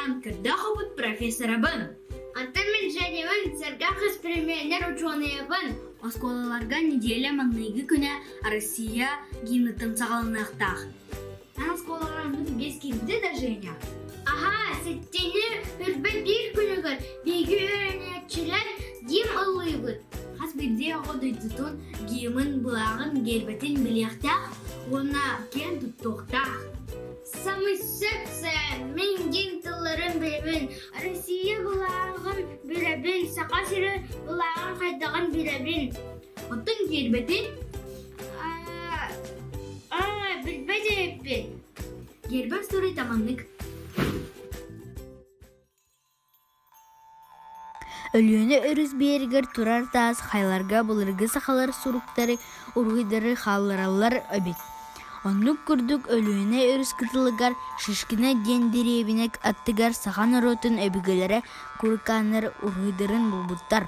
Саян, көрдөөх опыт профессорабын. Антон мин Женябын, сэргэх эксперименнэр учуонайабын. Оскуолаларга неделя маҥнайгы күнэ Россия гимныттан саҕаланыахтаах. Эн оскуолаҕа оннук үгэс киирдэ да, Женя? Аһаа, сэттиэнньи үрбэт биир күнүгэр биһиги үөрэнээччилэр гимн ыллыыбыт. Хас биирдии оҕо дойдутун гимн былааҕын, гербэтин билиэхтээх уонна киэн туттуохтаах. Самый сөп мин гимн тылларын билэбин, Россия былааҕын билэбин, Саха сирин былааҕын хайдаҕын билэбин. Оттон гербэтин? Аа, билбэт эбиппин. Гербэ суруйта маннык. Өлүөнэ өрүс биэригэр турар таас хайаларга былыргы сахалар суруктары, уруһуйдары хааллараллар эбит. Оннук курдук Өлүөнэ өрүс кытылыгар Шишкина диэн дэриэбинэ аттыгар саха норуотун өбүгэлэрэ курыкааннар уруһуйдарын булбуттар.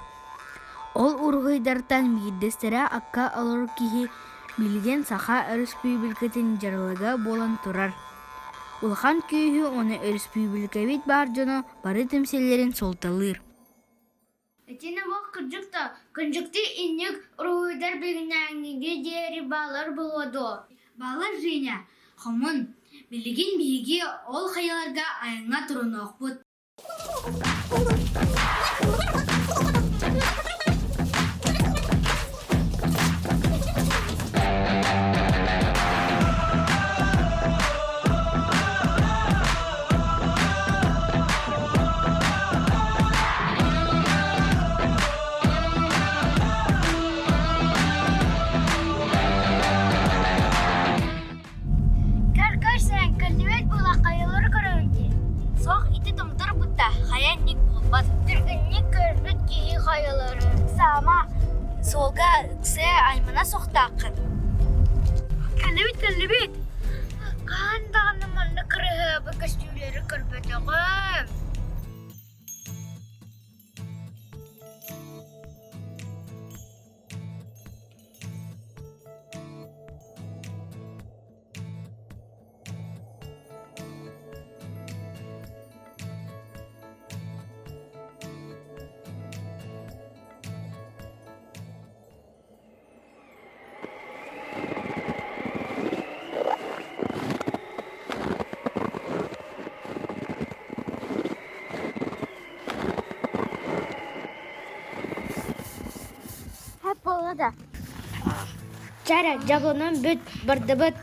Ол уруһуйдартан биирдэстэрэ акка олорор киһи билигин Саха Өрөспүүбүлүкэтин дьаралыга буолан турар. Улахан күүһү уонна өрөспүүбүлүкэбит баар дьоно бары түмсэллэрин суолталыыр. Итини бу кырдьык да, кырдьыктыы инник уруһуйдар билиҥҥээҥҥигэ диэри бааллар буолуо дуо? Бааллар Женя, хомун, билигин биһиги ол хайаларга айаҥҥа турунуохпут. Көр-көр кэллибэт буола хайалары көрөбүн дии. Суох ити томтор бытта хайа инник буолбат. Түргэнник көрбүт киһи хайалары. Саама суолга ыксыа аймана суохтааххын. Кэллибит кэллибит. Хаһан даҕаны маннык кырыһыабы көстүүлэри көрбөтөҕүм. Буолла да. Чара, дьабынан бүт, бардыбыт.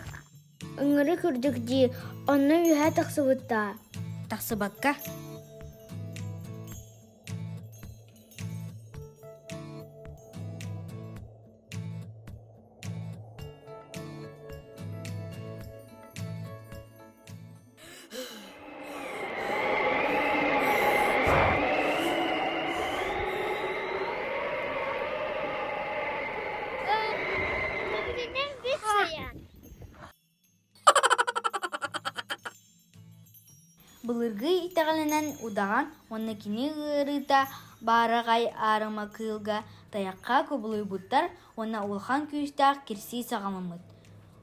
Ыҥырык үрдүк дии, онно үөһэ тахсыбыттаа. Тахсыбакка. Былыргы итэҕэлинэн удаҕан уонна кини ыарыыта баараҕай аарыма кыылга тайахха кубулуйбуттар уонна улахан күүстээх кирсии саҕаламмыт.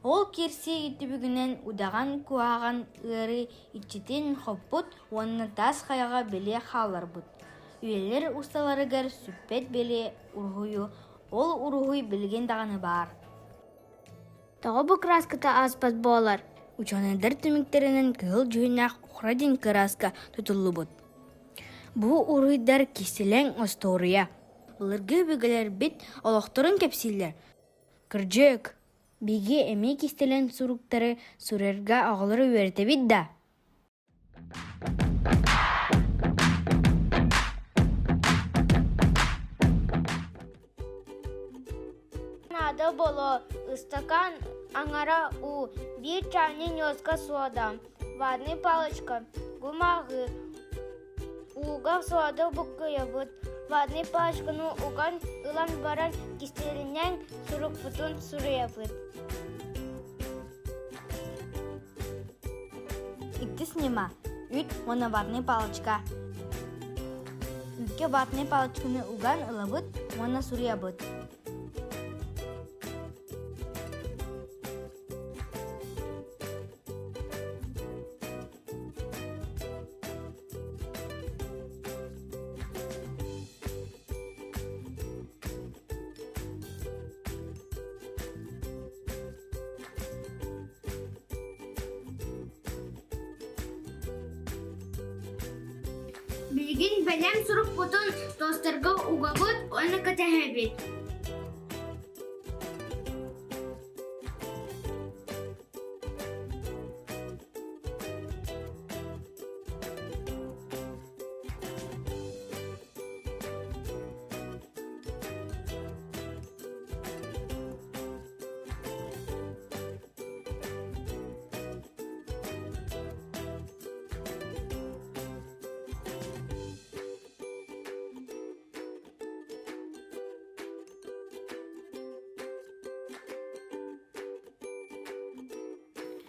Ол кирсии түбүгүнэн удаҕан куһаҕан ыарыы иччитин хоппут уонна таас хайаҕа бэлиэ хаалларбыт. Үйэлэр усталарыгар сүппэт бэлиэ уруһуйу, ол уруһуй билигин даҕаны баар. Тоҕо бу кырааската ааспат буолар? Учуонайдар түмүктэринэн кыһыл дьүһүннээх охра диэн кырааска тутуллубут. Бу уруһуйдар кистэлэҥ остуоруйа. Былыргы өбүгэлэрбит олохторун кэпсииллэр. Кырдьык, биһиги эмиэ кистэлэҥ суруктары суруйарга оҕолору үөрэтэбит да? Наада боло ыстакаан аҥара уу, биир чаанньык ньуоска суода, ватный палочка, кумааҕы, ууга суода буккуйабыт, ватный палочканы уган ылан баран кистэлинэн сурукпутун суруйабыт. Иккис ньыма үүт уонна ватный палочка. Үүккэ ватный палочканы уган ылабыт уонна суруйабыт. Билигин бэлэм сурукпутун тостерга угабыт уонна кэтэһэбит.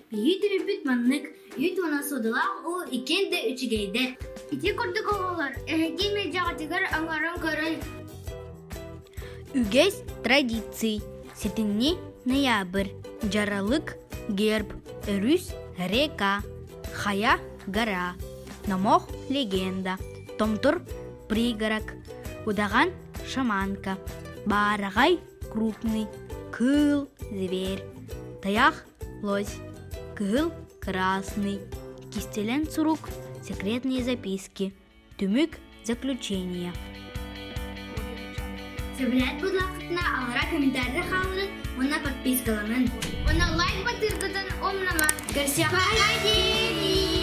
Биһиги төрүппүт маннык үүт уонна содулаах уу иккиэн да үчүгэйдэр. Ити курдук оҕолор, эһиги мэлдьэҕитигэр оҥорон көрөн Үгэс традиций, сэтинньи ноябрь, дьаралык, герб, өрүс, река, хайа, гора, номох, легенда, томтор, пригорок, удаҕан, шаманка, баараҕай, крупный, кыыл, зверь, тайах, лось, кыһыл, красный, кистэлэҥ сурук, секретные записки, Түмүк заключение. Сөбүлээт буоллаххытына аллара комментарийда хаалларыҥ уонна подпискаланын. Уонна лайк батыыргытын умнумаҥ. Көрсүөххэ диэри!